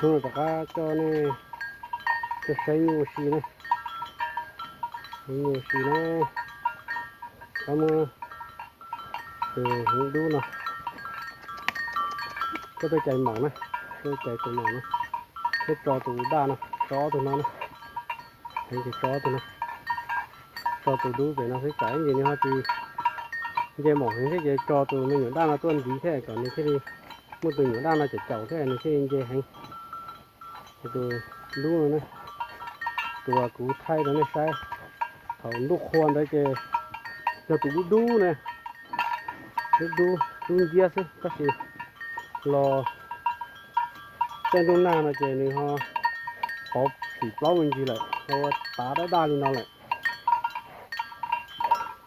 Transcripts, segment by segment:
Hnub no rov qab coj nej tuaj saib nyuj ua si na, nyuj ua si na, rov qab muab tus hneev dub no coj tuaj cais maum na, coj tuaj cais tus maum no, thiab tso tus daj no, tso ob tug no na, heev ces tso ob tug no, tso tus dub pem no xwb, tsam ib ntsis nws ho tsis nce maum heev thiab ces tso tus me nyuam daj no tuaj ntxiv thiab kom nws thiaj li muaj tus nyuam daj no caum caum thiab nws thiaj li nce heev. Tus dub no na, tus uas kuv thaij rau nej saib thaum ntuj qhua ntawd ces yog tus dub dub na, dub dub dub nciab xwb tab sis los caij ntuj nag no ces nws ho pov phim plaub me ntsis lawm, ho ua tav daj daj li no lawm.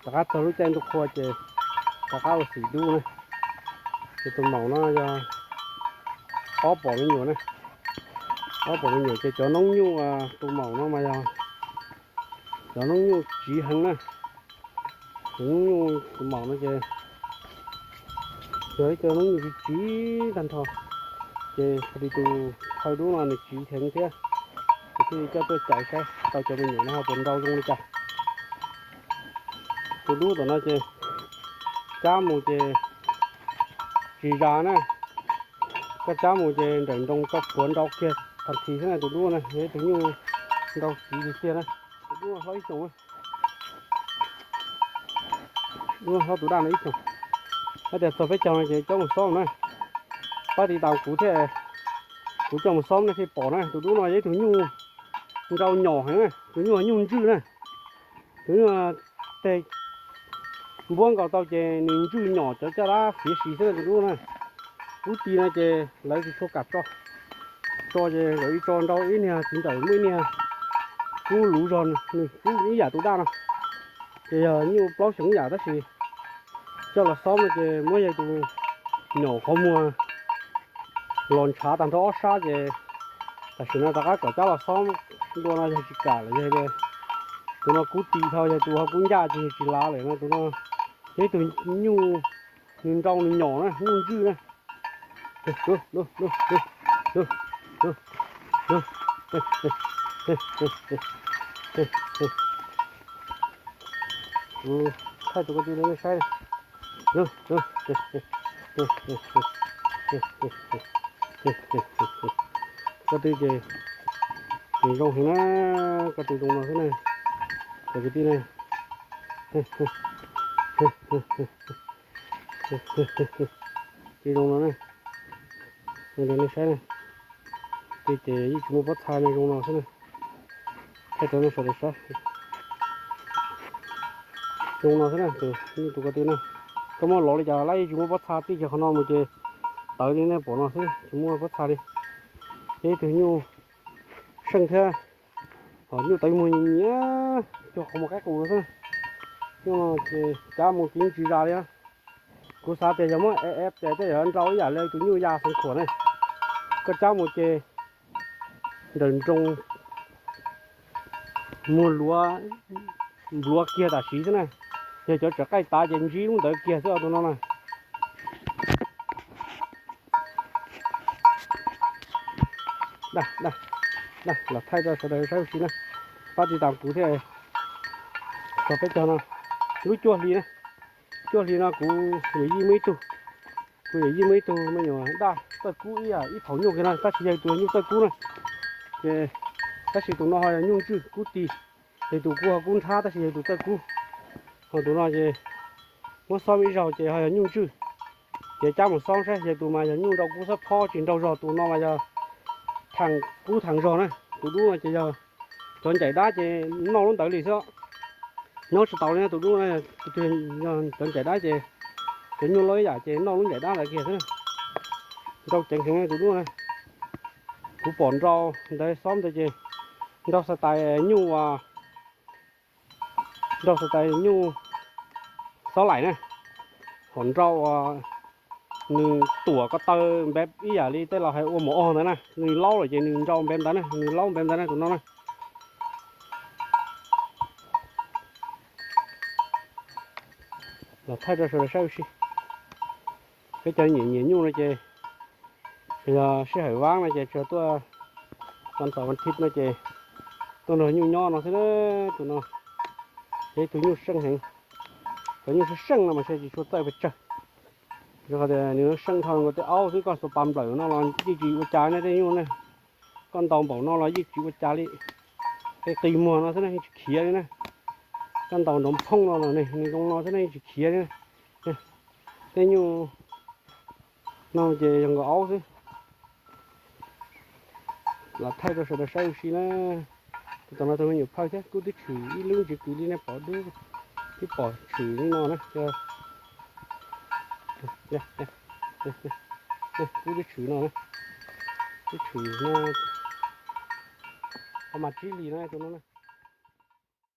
Rov qab txog lub caij ntuj qhua ces rov qab ua xim dub na. Ces tus maum no yog ob pom me nyuam na, ob pom me nyuam ces cov noob nyuj tus maum no mas yog cov noob nyuj tsiv heev na. Cov noob nyuj tus maum no ces yog ib co noob nyuj tsiv tsiv tag nrho, ces thaum tus chaw dub no nws tsiv heev thiab, ces thiaj li coj tuaj cais saib tau cov me nyuam no ho puas nrau zoo li cas. Tus dub tom no ces cab mus ces tsis zas na, koj cab mus ces nrawm nroos tso plhuav nrau kiag tag nrho xwb na. Tus dub na yog ib tug nyuj nrau tsiv tiag tiag na. Tus dub hlob ib xyoos, dub hlob tus daj no ib xyoos. Hais tias txog peb caug no ces coj mus xob na, pab tiv tas kuv thiab, kuv coj mus xob nej thiaj pom na. Tus dub no yog ib tug nyuj nrau nyom heev na, tus nyuj nyuj ntswj na. Tus nyuj teg npuab nkaus tau ces nws ntswj nyom cov caj dab fiav si xwb na tus dub na. Kub ti no ces lawv tsis tshua kam tso, tso ces lawv tso nrau ib niag txiv ntawm muaj ib niag kub luv zog nws kub ib yam tus daj no. Ces yog nyuj plaub xyoos ib yam tab sis coj los xob no ces muab yawg tus nyom qhov muag los ntshav tag nrho ob sab ces tam sim no rov qab kom cab los xob dua no yog tsis kam lawm yog tias tus no kub ti dhau yog tus ho kub ncaj ces yog tsis lav lawm no. Tus no yog ib tug nyuj, nws nrau nws nyom na, nyuj ntswj na. Kuv thaij tus ko tw rau nej saib. Ko tw ces nws zoo heev na, ko tw zoo no xwb na, cov kwv tij na. Ces zoo no na, nej saib na, tw ces yeej tsis muaj pob txha no, zoo no xwb na. Thaij rau nej sawv daws saib. Zoo no xwb na, tus ko tw na, koj muab lov li cas lawm yeej tsis muaj pob txha, tij kiag qhov no mus ces tawv li nej pom no xwb, tsis muaj pob txha li. Ib tug nyuj seej thiab, nyuj tawv muag nyiam nyiam, cuag qhov muag qaib qus xwb. Nyuj no ces cab mus ces yeej tsis zas li. Kuv xav tias yog muab ev ev ces tej zaum nrau ib yam li tus nyuj ya xeev khuam ne. Koj cab mus ces nrawm nroos muag luav, npluav kiag tam sim xwb na. Yog cov tseem qaij tav ces ntsib lub ntawd kiag xwb os tus no na. Daj, daj, daj, los thaij rau sawv daws saib ua si na. Pab tiv tam kuv thiab. Txog peb caug no, lub cuaj hli na, cuaj hli no kuv yawm yij muaj ib tug, kuv yawm yij muaj ib tug me nyuam daj txawj kub ib yam ib thaum nyuj kiag no tab sis yog tus nyuj txawj kub na. Ces tab sis tus no ho yog nyuj ntswj kub ti, ces tus kuj ho kub nrhab tab sis yog tus txawj kub. Ho tus no ces muab xob ib zaug ces ho yog nyuj ntswj. Ces cab mus xob saib, yog tus mas yog nyuj nrau kub xab phob tsis nrau zog, tus no mas yog theem kub theem zog na. Tus dub no ces yog cov ncaim dab ces noj lub ntawd li xwb. Nyob tsis tau li tus dub no, cov ncaim dab ces cov nyuj loj ib yam ces noj lub ncaim dab ntawd kiag xwb. Nrau ceev heev tus dub na. Kuv pom nrau ntawd xob ntawd ces nrau xav tais nyuj, nrau xav tais nyuj xob laim na, hom nrau nws tuam ko taw npev ib yam li tej laus hais ua mov og ntawd na, nws laub lawm ces nws nrau npev ntawd na, nws laub npev ntawd na tus no na. Los thaij rau sawv daws saib ua si. Peb cov nyiam nyiam nyuj no ces Yog sij hawm vab no ces tsuas tuaj, vas thaum vas thiv no ces tuaj nrog nyuj nyob no xwb na. Tus no yog ib tug nyuj seej heev, cov nyuj seej seej no mas saib tsis tshua txawj pes tsawg. Rau qhov tias nws seej dhau nkaus tej aub xwb, koj xuas pas nplawm no los yeej tsis ua cas ne tej nyuj ne. Koj ntaus npaum no los yeej tsis ua cas li, qi qi muag no xwb ne yeej tsis khiav li na. Koj ntaus nrov phooj no los ne nws zoo no xwb ne yeej tsis khiav li na. Tej nyuj no ces yog nkaus aub xwb. Los thaij rau sawv daws saib ua si na. Tus tom no tus me nyuam phauj thiab kub twb tshwm ib lub ntsis kws li nej pom dub, twb pom tshwm li no na. Kub twb tshwm no, twb tshwm no, qhov mas tsib hlis no tus no na.